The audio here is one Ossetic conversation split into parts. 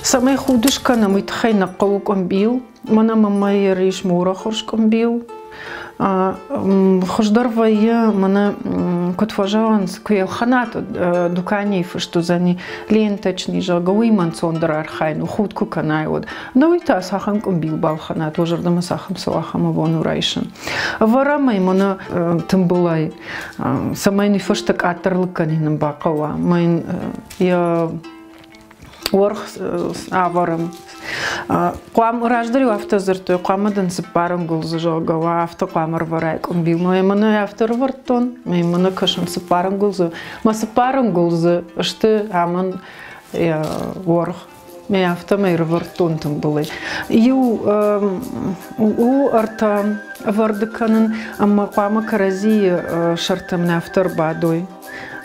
Цӕмӕй худ скӕнӕм, уый тыххӕй нӕ хъӕуы къуымбил. Мӕнӕ мӕнмӕ ис морӕхуыз къуымбил. Хуыздӕр вӕййы, мӕнӕ куыд фӕзӕгъынц, куы йӕ лхӕнат, дуканийы фыст уыдзӕни ленточный, зӕгъгӕ, уый мӕ ӕнцондӕр архайын у, худ куы кӕнай, уӕд. Нӕ уый та цахӕм къуымбил балхӕнат, уӕ зӕрдӕмӕ цахӕм цӕуа, ахӕм бон у райсын. Ӕвӕрӕм ӕй мӕнӕ тымбылӕй, цӕмӕй уый фӕстӕ къаддӕр лыг кӕнын бахъӕуа. Мӕ йын йӕ уӕрх ӕвӕрӕм. Хъуамӕ раздӕр-иу афтӕ дзырдтой, хъуамӕ дын цыппар ӕнгуылдзы, зӕгъгӕ, уа, афтӕ хъуамӕ ӕрвӕрай къуымбил. Мӕ мӕнӕ афтӕ ӕрывӕрдтон, мӕ мӕнӕ кӕсын цыппар ӕнгуылдзы. Мӕ цыппар ӕнгуылдзы сты амӕн уӕрх. Мӕ афтӕмӕй ӕрывӕрдтон тымбылӕй. Иу у ӕртӕ ӕвӕрды кӕнын ӕмӕ хъуамӕ кӕрӕдзийы сӕртӕм нӕ афтӕ ӕрбадой.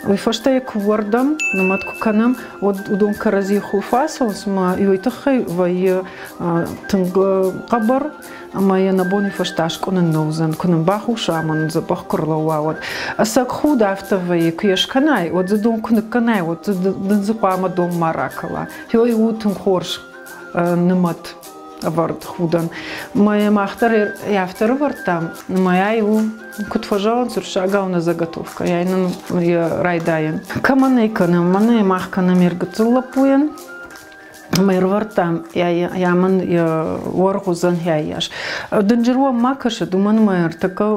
Уый фӕстӕ йӕ куы уӕрдӕм, нымӕт куы кӕнӕм, уӕд уыдон кӕрӕдзийы хуылфы ацӕуынц ӕмӕ уый тыххӕй вӕййы тынг хъӕбӕр ӕмӕ йӕ нӕ бон уый фӕстӕ аскъуынын нӕ уыдзӕн, куы нын бахуса ӕмӕ нын дзӕбӕх куы рлӕууа, уӕд. Ӕцӕг худ афтӕ вӕййы, куы йӕ скӕнай, уӕд дзы дон куы ныккӕнай, уӕд дзы дын дзы хъуамӕ дон ма ракӕла. Той у тынг хорз нымӕт ӕвӕрд худӕн. Мӕ мах дӕр афтӕ ӕрӕвӕрдтам, мӕ ай у, куыд фӕзӕгъынц, уырыссагау нӕ заготовка, ай нын йӕ райдайӕн. Кӕмӕн ӕй кӕнӕм, мӕнӕ мах кӕнӕм йе ргыццыл лӕппуйӕн, ӕмӕ ӕрывӕрдтам, йӕ мын йӕ уӕргъ уыдзӕн йӕйас. Дынджыр уӕм ма кӕсӕд, уымӕн ӕмӕ ӕртӕккӕ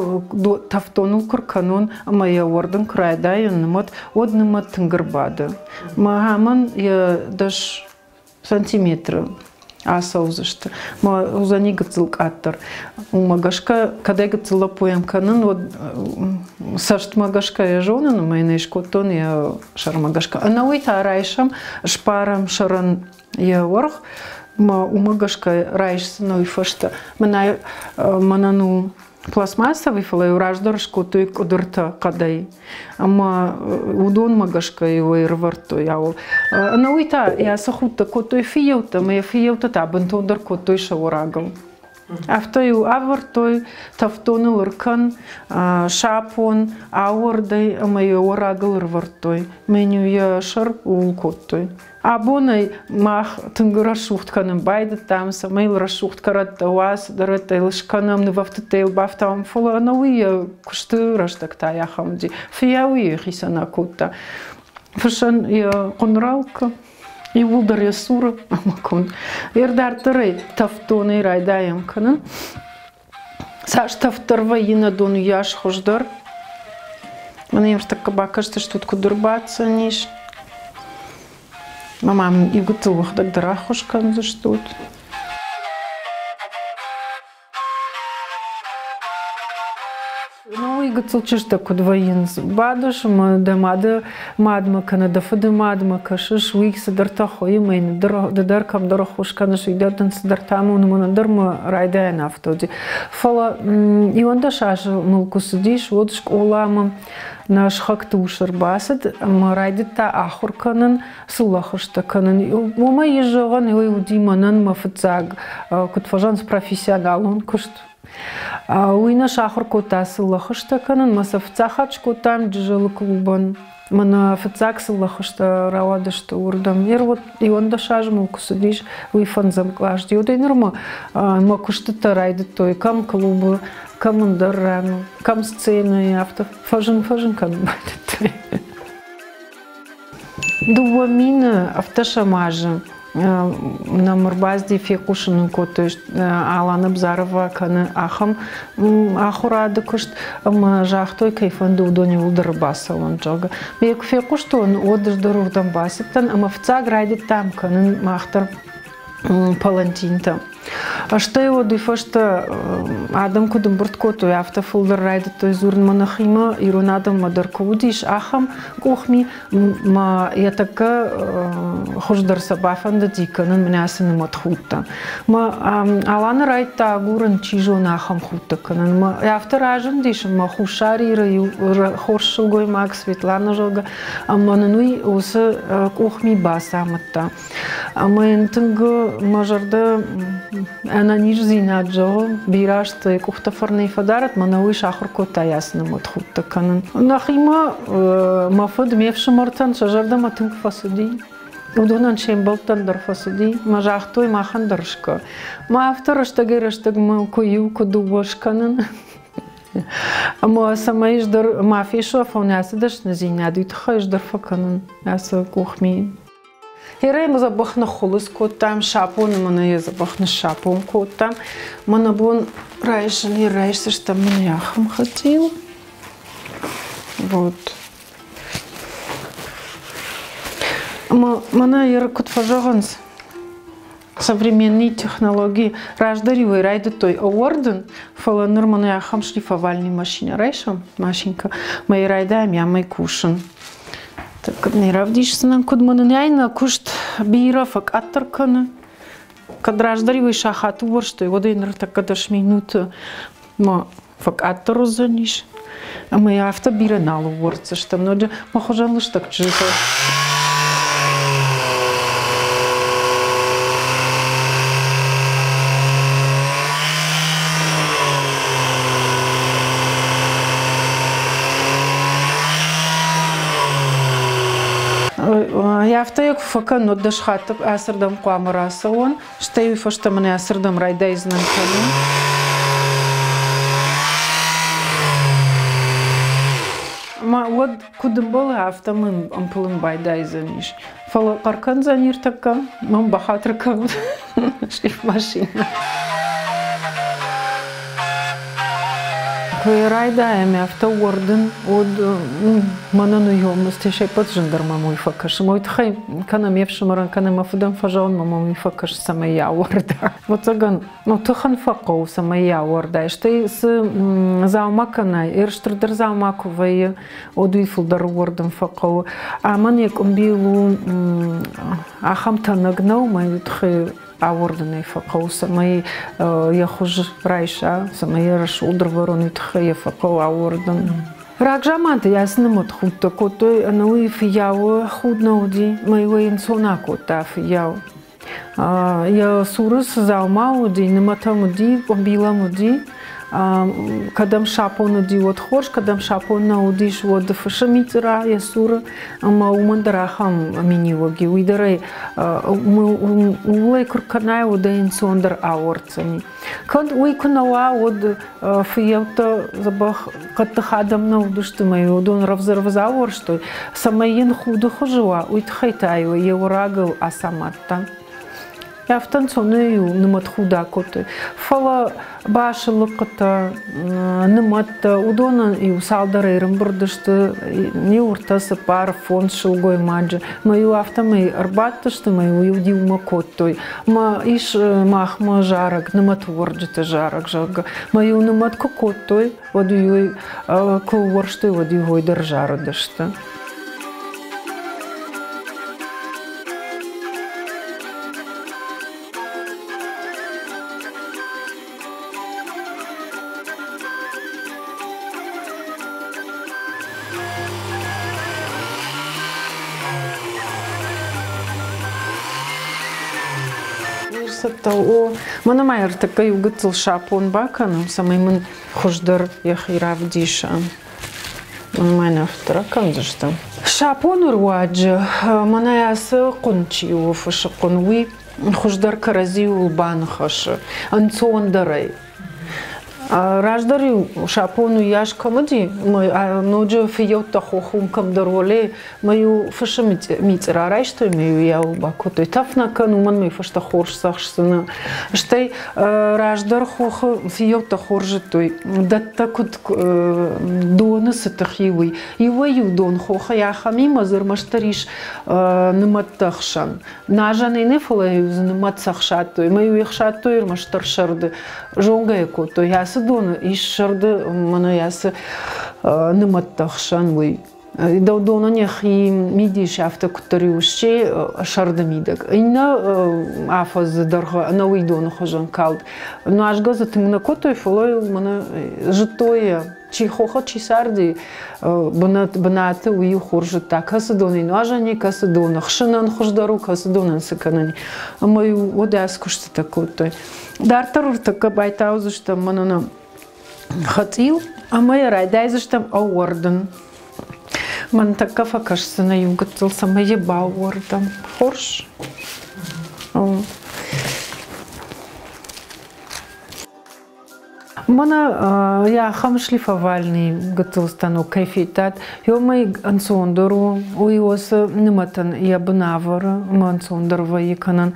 тӕфтоныл куы ркӕнон ӕмӕ йӕ уӕрдын куы райдайон нымӕт, уӕд нымӕт тынг ӕрбады. Мӕ амӕн йӕ 10 сантиметры ацӕудзысты. Мӕ уыдзӕни гыццыл къаддӕр. Уымӕ гӕсгӕ, кӕд ӕй гыццыл лӕппуйӕн кӕнын, уӕд цӕстмӕ гӕсгӕ йӕ зонын ӕмӕ йын ӕй скодтон йӕ сӕрмӕ гӕсгӕ. Ӕнӕуый та райсӕм, сбарӕм сӕрӕн йӕ уӕрх, мӕ уымӕ гӕсгӕ райсдзынӕ уый фӕстӕ. Мӕнӕ мӕнӕн у пластмассовый, фӕлӕ-иу раздӕр скодтой къуыдыртӕ хъӕдӕй. Ӕмӕ уыдонмӕ гӕсгӕ-иу ӕй ӕрывӕрдтой ауыл. Ӕнӕуый та йӕ цы худтӕ кодтой фыййӕуттӕ, ӕмӕ йӕ фыййӕуттӕ та бынтондӕр кодтой сӕ уӕрагыл. Афтӕ-иу ӕвӕрдтой тӕфтоныл ӕркӕн, сапон, ауӕрдӕй ӕмӕ йӕ уӕрагыл ӕрывӕрдтой. Мӕн-иу йӕ сӕр ууыл кодтой. Абонӕй мах тынг рӕсугъд кӕнын байдыдтам, цӕмӕй йыл рӕсугъд кӕрӕттӕ уа, цыдӕрӕттӕ йыл скӕнӕм, нывӕфтыдтӕ йыл бафтауӕм, фӕлӕ ӕнӕуый йӕ куысты рӕстӕг та ахӕм уыди. Фыййау йӕхицӕн акодта. Фысӕн йӕ хъуын ралкы, иууылдӕр йӕ цуры ӕмӕ конд. Йе рдарддӕрӕй тӕвддонӕй райдайӕм кӕнын. Цас тӕвддӕр вӕййы нӕ дон, уыйас хуыздӕр. Мӕнӕ йӕм ӕртӕккӕ бакӕсдзыстут, куыд ӕрбаддзӕнис. Мӕ ма мын иу гыццыл уӕхдӕг дӕр аххуыс кӕндзыстут. Ну, уый гыццыл чызджытӕ куыд вӕййынц? Бадыс ӕмӕ дӕ мады мадмӕ кӕнӕ дӕ фыды мадмӕ кӕсыс, уый цыдӕртӕ хуыйы ӕмӕ йын ды дӕр кӕмдӕр ӕххуыс кӕныс, уый дӕр дын цыдӕртӕ амоны, мӕнӕн дӕр мӕ райдайӕн афтӕ уыди. Фӕлӕ 11 азы мыл куы цыдис, уӕд скъоламӕ нӕ сыхӕгты ус ӕрбацыд ӕмӕ райдыдта ахуыр кӕнын, сыллӕхстӕ кӕнын. Уымӕй ис зӕгъӕн, уый уыди мӕнӕн мӕ фыццаг, куыд фӕзӕгъынц, профессионалон куыст. Уый нӕ сахуыр кодта сыллӕхстӕ кӕнын, мӕ сӕ фыццаг хатт скодтам Джызӕлы клубӕн. Мӕнӕ фыццаг сыллӕхстӕ рауадысты уырдӕм. Ер вот 11 азы мыл куы цыдис, уый фӕндзӕм кълас. Уӕдӕй нырмӕ мӕ куыстытӕ райдыдтой кӕм клубы, кӕм ӕндӕр ран, кӕм сценӕйы, афтӕ фӕзын-фӕзын кӕнын байдыдтой. 2018 азы нӕм ӕрбацыди, фехъусын нын кодтой, Алана Бзарова кӕны ахӕм ахуырады куыст ӕмӕ загътой, кӕй фӕнды, уыдон иууылдӕр ӕрбацӕуӕнт, зӕгъгӕ. Ме куы фехъуыстон, уӕд ӕз дӕр уырдӕм бацыдтӕн ӕмӕ фыццаг райдыдтам кӕнын мах дӕр палантинтӕ. Стӕй уӕд уый фӕстӕ адӕм куыд ӕмбырд кодтой, афтӕ фылдӕр райдыдтой дзурын мӕ нӕхимӕ, ирон адӕммӕ дӕр куы уыдис, ахӕм къухми мӕ йӕ тӕккӕ хуыздӕр сӕ бафӕндыди кӕнын мӕнӕ ацы нымӕт худтӕ. Мӕ Аланы райдта агурын, чи зоны, ахӕм худтӕ кӕнын. Мӕ афтӕ разындис, ӕмӕ Хуссар Иры иу хорз сылгоймаг Светлана, зӕгъгӕ, ӕмӕ нын уый уыцы къухми бацамыдта. Ӕмӕ йын тынг мӕ зӕрдӕ ӕнӕниздзинад зӕгъы, бирӕ азты йӕ къухтӕ фӕрнӕй фӕдарӕд, мӕнӕ уый сахуыр кодта йӕ ацы нымӕт худтӕ кӕнын. Нӕхимӕ мӕ фыд ме фсымӕртӕн сӕ зӕрдӕмӕ тынг фӕцыди. Уыдонӕн се мбӕлттӕн дӕр фӕцыди, мӕ загътой, махӕн дӕр скӕ. Мӕ афтӕ рӕстӕгӕй-рӕстӕгмӕ куы иу, куы дыууӕ скӕнын. Ӕмӕ цӕмӕй ӕз дӕр ма фесӕфон ацы дӕсныдзинад, уый тыххӕй ӕз дӕр фӕкӕнын ацы къухми. Ерӕй мӕ дзӕбӕх ныххуылыдз кодтам, сапоны мӕнӕ йӕ дзӕбӕх ныссапон кодтам. Мӕнӕ бон райсын, райсдзыстӕм мын ахӕм хӕцъил. Вот. Ӕмӕ мӕнӕ ер куыд фӕзӕгъынц, современные технологии раздӕр-иу ӕй райдыдтой ӕууӕрдын, фӕлӕ ныр мӕнӕ ахӕм шлифовальный машинӕ райсӕм, машинкӕ, мӕ йӕ райдайӕм ямӕй кусын. Так не равдисдзынӕн, куыд мӕнӕн ай нӕ куыст бирӕ фӕкъаддӕр кӕны. Кӕд раздӕр-иу ӕй сахаты уӕрстой, уӕд ӕй ныртӕккӕ 10 минуты ма фӕкъаддӕр уыдзӕнис. Ӕмӕ йӕ афтӕ бирӕ нал ӕууӕрддзыстӕм. Ноджы мӕ хуызӕн лыстӕг чызджытӕ. Афтӕ йӕ куы фӕкӕнон, уӕд 10 хатты ацырдӕм хъуамӕ рацӕуон, стӕй уый фӕстӕ мын ацырдӕм райдайдзынӕн кӕнын. Ӕмӕ уӕд куыд ӕмбӕлы, афтӕ мын ӕмпылын байдайдзӕнис. Фӕлӕ хъӕр кӕндзӕн ныртӕккӕ, мӕн бахатыр кӕнут шлифмашинӕ. Куы райдайӕм афтӕ уӕрдын, уӕд мӕнӕн уый се ппӕт зындӕр мӕм уый фӕкӕсы. Уый тыххӕй кӕнӕ ме фсымӕрӕн, кӕнӕ мӕ фыдӕн фӕзӕгъын, мӕ мӕм уый фӕкӕсы, цӕмӕй йӕ ауӕрда. Ӕвӕццӕгӕн, ну, тыхӕн фӕхъӕуы, цӕмӕй йӕ ауӕрдай. Стӕй цы дзаума кӕнай, стырдӕр дзаума куы вӕййы, уӕд уый фылдӕр уӕрдын фӕхъӕуы. Амӕн йӕ къуымбил у ахӕм тӕнӕг нӕу, мӕ уый тыххӕй ауӕрдынӕй фӕхъӕуы, цӕмӕй йӕ хуыз райса, цӕмӕй йӕ рӕсугъд ӕрвӕрон, уый тыххӕй йӕ фӕхъӕуы ауӕрдын. Рагзаманты йӕ цы нымӕт худтӕ кодтой, ӕнӕуый фыййауы худ нӕ уыди, мӕ уый ӕнцон акодта фыййау. Йӕ цуры цы дзаума уыди, нымӕтӕм уыди, къуымбилӕм уыди, кӕдӕм сапон уыди, уӕд хорз, кӕдӕм сапон нӕ уыдис, уӕд фысы мицъыра йӕ цуры, ӕмӕ уымӕн дӕр ахӕм миниуӕг и. Уый дӕр ӕй ууыл ӕй куы ркӕнай, уӕд ӕй ӕнцондӕр ауӕрддзӕни. Кӕд уый куы нӕ уа, уӕд фыййӕуттӕ дзӕбӕх хъӕддых адӕм нӕ уыдысты ӕмӕ уыдон рӕвдз-рӕвдз ауӕрстой, цӕмӕй йын худы хуызы уа, уый тыххӕй та-иу йӕ уӕрагыл ацамадта. Афтӕ ӕнцонӕй-иу нымӕтхуд акодтой. Фӕлӕ басылыхъхъытӕ, нымӕттӕ, уыдонӕн-иу цалдӕрӕй ӕрӕмбырд сты, иу, ӕртӕ, цыппар, фондз сылгоймаджы. Мӕ-иу афтӕмӕй ӕрбадтысты мӕ-иу иумӕ кодтой. Мӕ ис махмӕ зарӕг, нымӕтуӕрджыты зарӕг, зӕгъгӕ. Мӕ-иу нымӕт куы кодтой, уӕд-иу куы уӕрстой, уӕд-иу уой дӕр зарыдысты. Цӕттӕ у. Мӕнӕ ма ӕртыккӕ иу гыццыл сапон бакӕнӕм, цӕмӕй мын хуыздӕр йӕхи равдиса. Мӕнӕ афтӕ ракӕндзыстӕм. Сапоны руаджы мӕнӕ ацы хъуын чи у, фысы хъуын, уый хуыздӕр кӕрӕдзиуыл баныхӕсы, ӕнцондӕрӕй. Раздӕр-иу сапон уыйас кӕм уыди, ноджы фыййӕуттӕ хохы уым кӕмдӕр уӕле, мӕ-иу фысы мицъыра райстой, мӕ-иу йӕ бакодтой. Тӕф нӕ кӕн, уымӕн мӕ фӕстӕ хорз цӕхсдзынӕ. Стӕй раздӕр хохы фыййӕуттӕ хорз зыдтой, дӕттӕ куыд доны цы тых и, уый. Иуӕй-иу дон хохӕй ахӕмимӕ дзы ӕрмӕстдӕр ис нымӕттӕ хсӕн. Назӕнӕй нӕ, фӕлӕ-иу дзы нымӕт цӕхсадтой. Мӕ-иу ӕхсадтой ӕрмӕстдӕр сӕрды. Зонгӕ йӕ кодтой, ацы доны ис сӕрды мӕнӕ ацы нымӕттӕ хсӕн, уый. Донӕн йӕхи мидис афтӕ куыддӕр-иу сси сӕрды мидӕг. Иннӕ афӕдзы дӕргъы ӕнӕуый доны хуызӕн калд. Нуазгӕ дзы тынг нӕ кодтой, фӕлӕ-иу мӕнӕ зыдтой йӕ. Чи хохы, чи царди бынаты, уый хорз зыдта, кӕцы донӕй нуазӕн и, кӕцы доны хсынӕн хуыздӕр у, кӕцы донӕн цы кӕнӕн и. Ӕмӕ-иу уӕд ацы куыстытӕ кодтой. Дарддӕр ӕртӕккӕ байтаудзыстӕм мӕнӕ хӕцъил ӕмӕ йӕ райдайдзыстӕм ӕууӕрдын. Мӕн тӕккӕ фӕкӕсдзынӕ иу гыццыл, цӕмӕй йӕ баууӕрдӕм. Хорз? Мӕнӕ йӕ ахӕм шлифовальный гыццыл станок кӕй федтат, уымӕй ӕнцондӕр у. Уый уыцы нымӕтӕн йӕ бын ӕвӕры ӕмӕ ӕнцондӕр вӕййы кӕнӕн.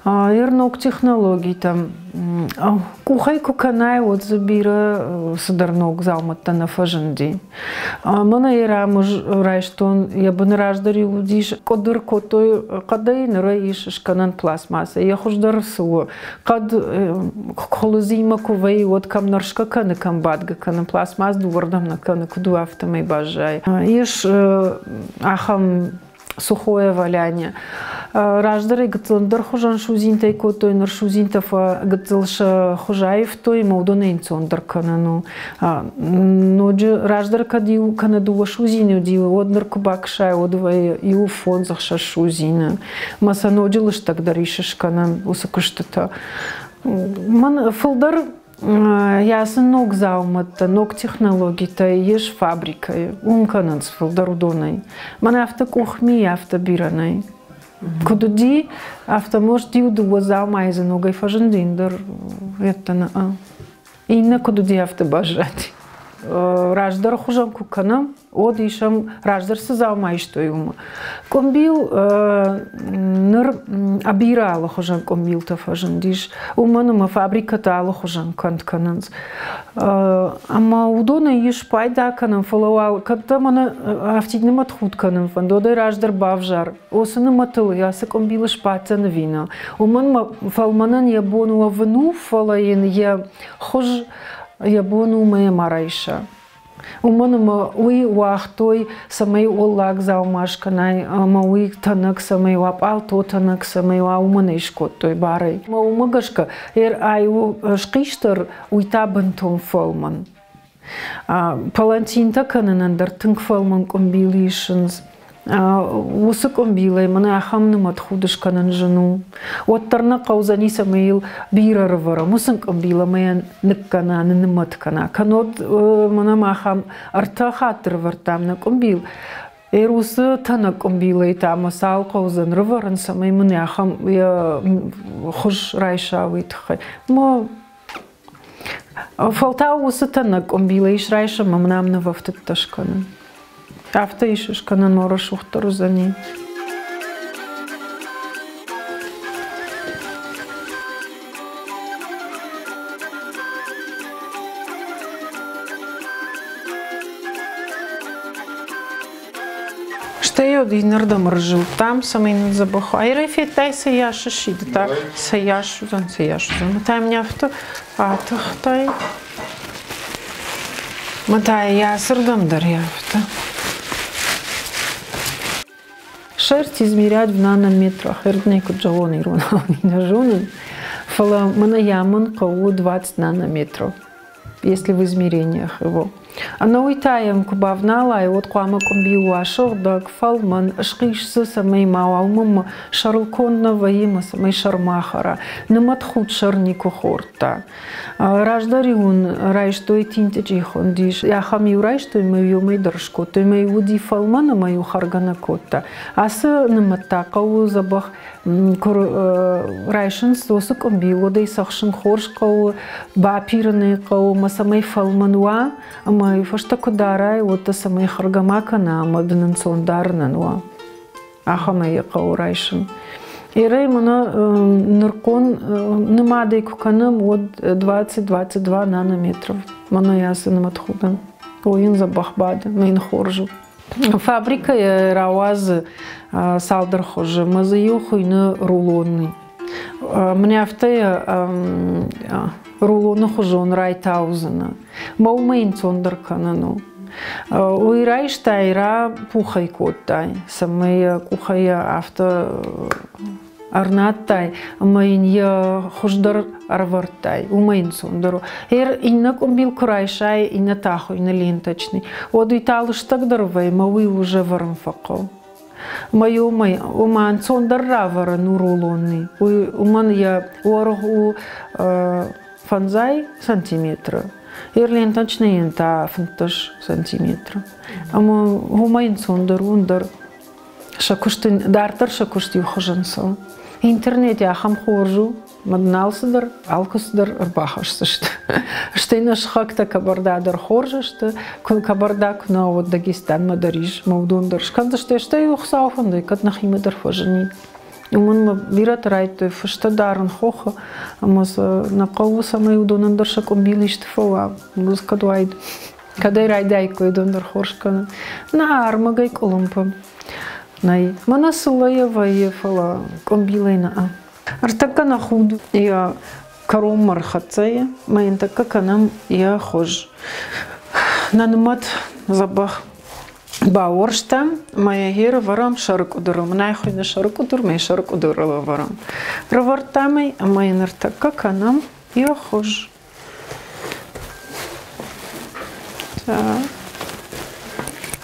Йе ног технологитӕм къухӕй куы кӕнай, уӕд дзы бирӕ цыдӕр ног дзаумӕттӕ нӕ фӕзынди. Мӕнӕ йӕ рӕмыз райстон, йӕ быны раздӕр-иу уыдис, къуыдыр кодтой хъӕдӕй, ныр ӕй ис скӕнӕн пластмассӕ. Йӕ хуыздӕр цы у? Хъӕд хуылыдзимӕ куы вӕййы, уӕд кӕм нӕрсгӕ кӕны, кӕм бадгӕ кӕны, пластмасс дыууӕрдӕм нӕ кӕны, куыд у, афтӕмӕй баззайы. Ис ахӕм сухое валяние. Раздӕрӕй гыццылдӕр хуызӕн судзинтӕй кодтой, ныр судзинтӕ гыццыл сӕ хуыз аивтой, ӕмӕ уыдонӕй ӕнцондӕр кӕнӕн у. Ноджы раздӕр кӕд иу кӕнӕ дыууӕ судзины уыди, уӕд ныр куы бакӕсай, уӕд вӕййы иу фондз-ӕхсӕз судзины. Мӕ сӕ ноджы лыстӕгдӕр ис скӕнӕн уыцы куыстытӕ. Мӕн фылдӕр Йӕ сын ног дзаумӕттӕ, ног технологитӕ ис фабрикӕйы. Уым кӕнынц фылдӕр уыдонӕй. Мӕнӕ афтӕ къухми, афтӕ бирӕ нӕй. Куыд уыди, афтӕ может иу дыууӕ дзаумайы дзы ногӕй фӕзынди, ӕндӕр йедтӕ нӕ. Иннӕ куыд уыди, афтӕ баззади. Раздӕр хуызӕн куы кӕнӕм, уӕд исӕм, раздӕр цы дзаума истой, уымӕ. Къуымбил ныр бирӕ алыхуызӕн къуымбилтӕ фӕзындис, уымӕн ӕмӕ фабрикӕтӕ алыхуызӕн кӕнд кӕнынц. Ӕмӕ уыдонӕй ис пайда кӕнӕн, фӕлӕ уал кӕд дӕ мӕнӕ афтид нымӕт худ кӕнын фӕнды, уӕд ӕй раздӕр бавзар. Уыцы нымӕтыл ацы къуымбилы сбаддзӕн ӕви нӕ. Уымӕн фӕлмӕнӕн йӕ бон уӕвын у, фӕлӕ йын йӕ хуыз йӕ бон у мӕ ма райса. Уымӕн ӕмӕ уый уагътой, цӕмӕй уӕллаг дзаума скӕнай ӕмӕ уый тӕнӕг цӕмӕй уа, пъалто тӕнӕг цӕмӕй уа, уымӕн ӕй скодтой барӕй. Ӕмӕ уымӕ гӕсгӕ ай у схъисдӕр, уый та бынтон фӕлмӕн. Палантинтӕ кӕнынӕн дӕр тынг фӕлмӕн къуымбил исынц. Уыцы къуымбилӕй мын ахӕм нымӕт худ скӕнын зын у. Уӕддӕр нӕ хъӕудзӕни, цӕмӕй йыл бирӕ рывӕрӕм, уыцы къуымбил ӕмӕ йӕ ныккӕна, ныннымӕт кӕна. Кӕннод мӕнӕ ахӕм ӕртӕ хатты рывӕрдтам нӕ къуымбил. Эр уыцы тӕнӕг къуымбилӕй та мӕ цал хъӕудзӕн рывӕрын, цӕмӕй мын ахӕм йӕ хуыз райса, уый тыххӕй. Мӕ Фӕлтау уыцы тӕнӕг къуымбилӕй ис райсӕм ӕмӕ нӕм нывӕфтыдтӕ скӕнын. Афтӕ ис скӕнӕн мо рӕсугъддӕр уыдзӕни. Стӕй уӕд иннӕрдӕм ӕрзылдтам, цӕмӕй нын дзӕбӕх уа. Айрӕй федтай, цӕйас ссидта, цӕйас уыдзӕн, цӕйас уыдзӕн. Мӕ та мын афтӕ атыхтай. Мӕ та йӕ ацырдӕм дӕр афтӕ. Шерсть измерять в нанометрах. Ӕрдынӕй куыд зӕгъон иронау, нӕ зонын. Фӕлӕ мӕнӕ йӕ мын хъӕуы 20 нанометров. Если в измерениях его. Ӕнӕуый та йӕм куы бавналай, уӕд хъуамӕ къуымбил уа сыгъдӕг, фӕлмӕн, схъис дзы, цӕмӕй ма уа, уымӕн сӕрыл конд нӕ вӕййы ӕмӕ цӕмӕй сӕр ма хӕра. Нымӕт худ сӕр никуы хордта. Раздӕр-иу ын райстой тинтычъи хуындис. Ахӕм-иу райстой ӕмӕ-иу уымӕй дӕр скодтой. Ӕмӕ-иу уыди фӕлмӕн ӕмӕ-иу хӕргӕ нӕ кодта. Ацы нымӕт та хъӕуы дзӕбӕх куы райсынц уыцы къуымбил, уӕд ӕй цӕхсын хорз хъӕуы, бапирын ӕй хъӕуы, ӕмӕ цӕмӕй фӕлмӕн уа, ӕмӕ фӕстӕ куы дарай, уӕд дӕ цӕмӕй хӕргӕ ма кӕна ӕмӕ дын ӕнцон дарынӕн уа. Ахӕмӕй йӕ хъӕуы райсын. Ирӕй мӕнӕ нырыккон нымадӕй куы кӕнӕм, уӕд 20-22 нанометров. Мӕнӕ ацы нымӕтхудӕн. О, йын дзӕбӕх бады, мӕ йын хорз у. Фабрикӕйы рауадзы цалдӕр хуызы. Мӕ дзы иу хуыйны рулонный. Мӕнӕ афтӕ рулоны хуызон райтаудзынӕ. Мӕ уымӕй ӕнцондӕр кӕнӕн у. Уый райстай, рапухӕй кодтай, цӕмӕй къухӕй афтӕ ӕрнадтай ӕмӕ йын йӕ хуыздӕр ӕрӕвӕрдтай, уымӕй ӕнцондӕр у. Ер иннӕ къуымбил куы райсай, иннӕ та хуыйны ленточный, уӕд уый та лыстӕгдӕр вӕййы ӕмӕ уый уже ӕвӕрын фӕхъӕуы. Ӕмӕ уымӕй уымӕ ӕнцондӕр равӕрын у рулонный. Уый уымӕн йӕ уӕргъ у фӕндзай сантиметры. Ерленточныйӕн та 15 сантиметры. Ӕмӕ уымӕй ӕнцондӕр у ӕндӕр сӕ куысты дарддӕр сӕ куыст иу хуызӕн цӕуы. Интернет ахӕм хорз у, мӕ дын алцыдӕр, алкӕцыдӕр ӕрбахӕсдзысты. Стӕй нӕ сыхӕгтӕ Кабарда дӕр хорз сты, куы Кабарда куы нӕ уӕд Дагестанмӕ дӕр ис, мӕ уыдон дӕр скӕндзысты, стӕй Хуыцауы фӕндӕй кӕд нӕхимӕ дӕр фӕзынид. Уымӕн мӕ бирӕтӕ райдыдтой фыстӕ дарын хохы, ӕмӕ сӕ нӕ хъӕуы, цӕмӕй уыдонӕн дӕр сӕ къуымбил исты фӕуа. Кӕд уаид, кӕдӕй райдаиккой, уыдон дӕр хорз кӕнын. Нӕ ӕрмӕгӕй къуылымпы нӕй. Мӕнӕ сыллӕйӕ вӕййы, фӕлӕ къуымбилӕй нӕ. Ӕртӕккӕ нӕ худ йӕ кӕронмӕ рхӕццӕ и, мӕ йын тӕккӕ кӕнӕм йӕ хуыз. Нӕ нымӕт дзӕбӕх бауорзтам, ӕмӕ йӕ гье рывӕрӕм сӕрыкъуыдырыл. Мӕнӕй хуыйны сӕрыкъуыдыр, мӕ сӕрыкъуыдырыл ӕвӕрӕм. Рывӕрдтам ӕй ӕмӕ йын ӕртӕккӕ кӕнӕм йӕ хуыз. Так.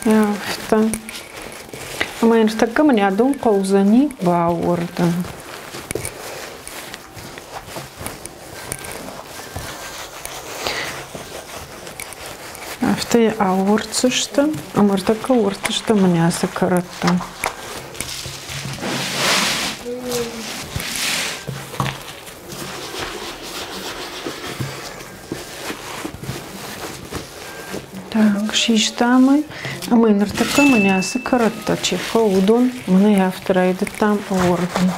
Афтӕ. Ӕмӕ йын ӕртӕккӕ мын адон хъӕудзӕни баууӕрдын. Афтӕ йӕ аууӕрддзысты ӕмӕ ӕртӕккӕ ууӕрддзысты мӕнӕ ацы кӕрӕттӕ. Так, систам ӕй. Ӕмӕ ныртӕккӕ мӕнӕ ацы кӕрӕттӕ чи фӕуы, уыдон мӕнӕ афтӕ райдыдтам ӕууӕрдын.